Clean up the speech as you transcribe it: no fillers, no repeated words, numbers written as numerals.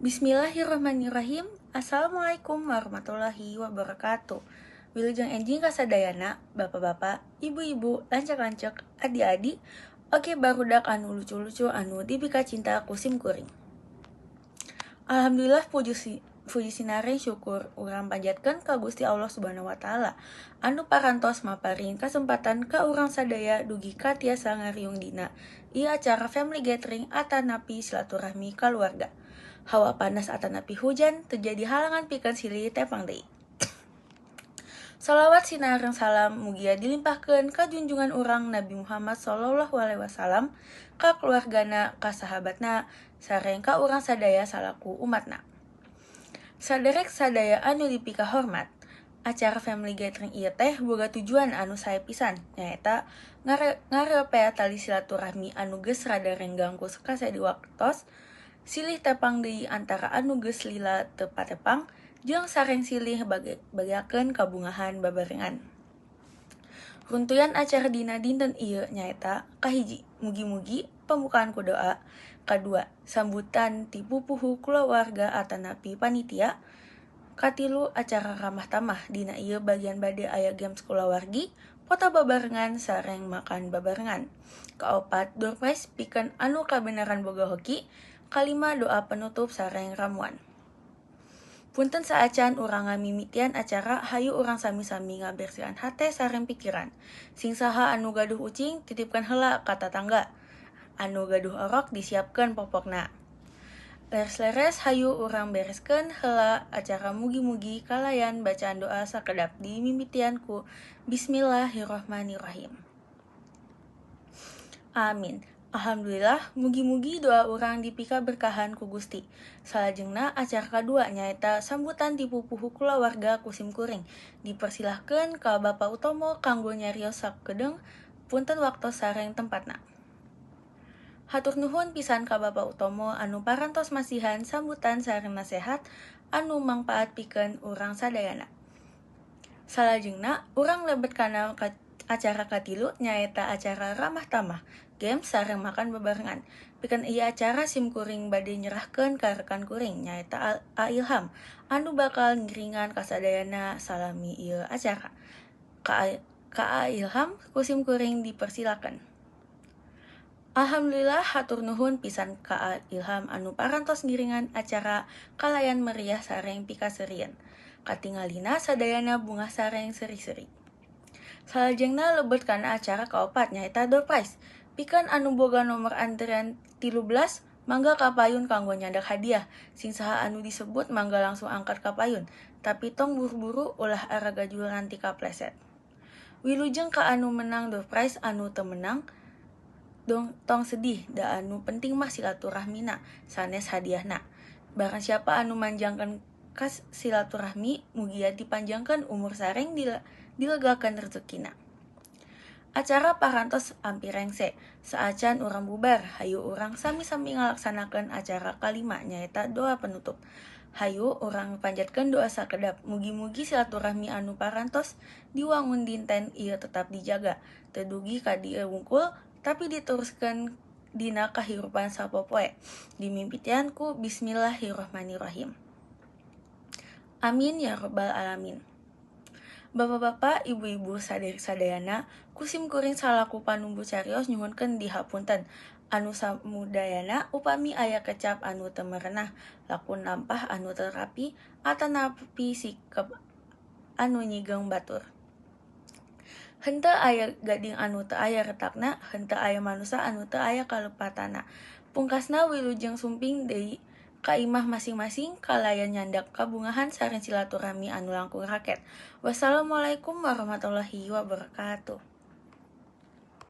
Bismillahirrahmanirrahim. Assalamualaikum warahmatullahi wabarakatuh. Wilujeng enjing kasadayana, bapak-bapak, ibu-ibu, lanceuk-lanceuk, adi-adi, oge barudak anu lucu-lucu anu dipikacinta ku sim kuring. Alhamdulillah, puji sinareng syukur urang panjatkeun ka Gusti Allah Subhanahu wa Taala anu parantos maparin kasempatan ka urang sadaya dugi ka tiasa ngariung dina ieu acara family gathering atanapi silaturahmi kaluarga. Hawa panas atanapi hujan teu jadi halangan pikeun silih tepang deui. Salawat sinareng salam mugia dilimpahkeun ka junjungan urang Nabi Muhammad sallallahu alaihi wasallam, ka keluargana, ka sahabatna, sareng ka urang sadaya salaku umatna. Saderek sadaya anu dipikahormat, acara family gathering ieu teh boga tujuan anu sae pisan, nyaeta ngarepea tali silaturahmi anu geus rada renggang ku kasadi waktos, silih tepang deui antara anu geus lila teu patepang, jeung sareng silih bageakeun kabungahan babarengan. Runtuyan acara dina dinten ieu nyaeta: kahiji, mugi-mugi, pembukaan ku doa; kadua, sambutan ti pupuhu kulawarga atanapi panitia; katilu, acara ramah tamah, dina ieu bagian bade aya games kulawargi, foto babarengan sareng makan babarengan; kaopat, door prize pikeun anu kabeneran boga hoki; kalima, doa penutup sareng ramuan. Punten, saacan urang ngamimitian acara, hayu urang sami-sami ngabersihan hate sareng pikiran. Sing saha anu gaduh ucing titipkeun heula ka tatangga, anu gaduh orok disiapkeun popokna. Leres-leres, hayu urang bereskeun heula acara mugi-mugi kalayan bacaan doa sakedap dimimitian ku Bismillahirrahmanirrahim. Amin. Alhamdulillah, mugi-mugi doa urang dipikaberkahan ku Gusti. Salajengna acara kadua, nyaeta sambutan ti pupuhu kulawarga ku sim kuring. Dipersilahkeun ka Bapak Utomo kanggo nyarios sakedeung, punten waktos sareng tempatna. Hatur nuhun pisan ka Bapak Utomo anu parantos masihan sambutan sareng nasehat anu mangpaat pikeun urang sadayana. Salajengna urang lebet kana acara katilu, nyaeta acara ramah tamah, games sareng makan bebarengan. Pikeun ieu acara, sim kuring bade nyerahkeun ka rekan kuring, nyaeta A Ilham, anu bakal ngiringan kasadayana salami ieu acara. Ka A Ilham ku sim kuring dipersilakeun. Alhamdulillah, hatur nuhun pisan ka A Ilham anu parantos ngiringan acara kalayan meriah sareng pikaseurieun. Katingalina sadayana bungah sareng seri-seri. Salajengna lebet kana acara kaopat, nyaeta door prize. Pikeun anu boga nomor antrian 13, mangga ka payun kanggo nyandak hadiah. Sing saha anu disebut mangga langsung angkat ka payun, tapi tong buru-buru, ulah aragajul nganti kapleset. Wilujeng ka anu menang door prize. Anu teu menang dong tong sedih, da anu penting mah silaturahmina, sanes hadiahna. Barang siapa anu manjangkeun kas silaturahmi, mugia dipanjangkeun umur sareng dilegakeun rezekina. Acara parantos ampir rengse. Saacan urang bubar, hayu urang sami-sami ngalaksanakeun acara kalima, nyaeta doa penutup. Hayu urang panjatkeun doa sakedap. Mugi-mugi silaturahmi anu parantos diwangun dinten ieu tetap dijaga, teu dugi ka dieu wungkul, tapi diteruskeun dina kahirupan sapopoe. Dimimitian ku Bismillahirrahmanirrahim. Amin ya robbal alamin. Bapak-bapak, ibu-ibu, saderek sadayana, ku sim kuring salaku panumbu carios nyuhunkeun dihapunten anu samudayana upami aya kecap anu teu merenah, lakun lampah anu teu rapi, atanapi sikep anu nyigeng batur. Henteu aya gading anu teu aya retakna, henteu aya manusa anu teu aya kalepatanna. Pungkasna, wilujeng sumping deui ka imah masing-masing kalayan nyandak kabungahan sareng silaturahmi anu langkung raket. Wassalamualaikum warahmatullahi wabarakatuh.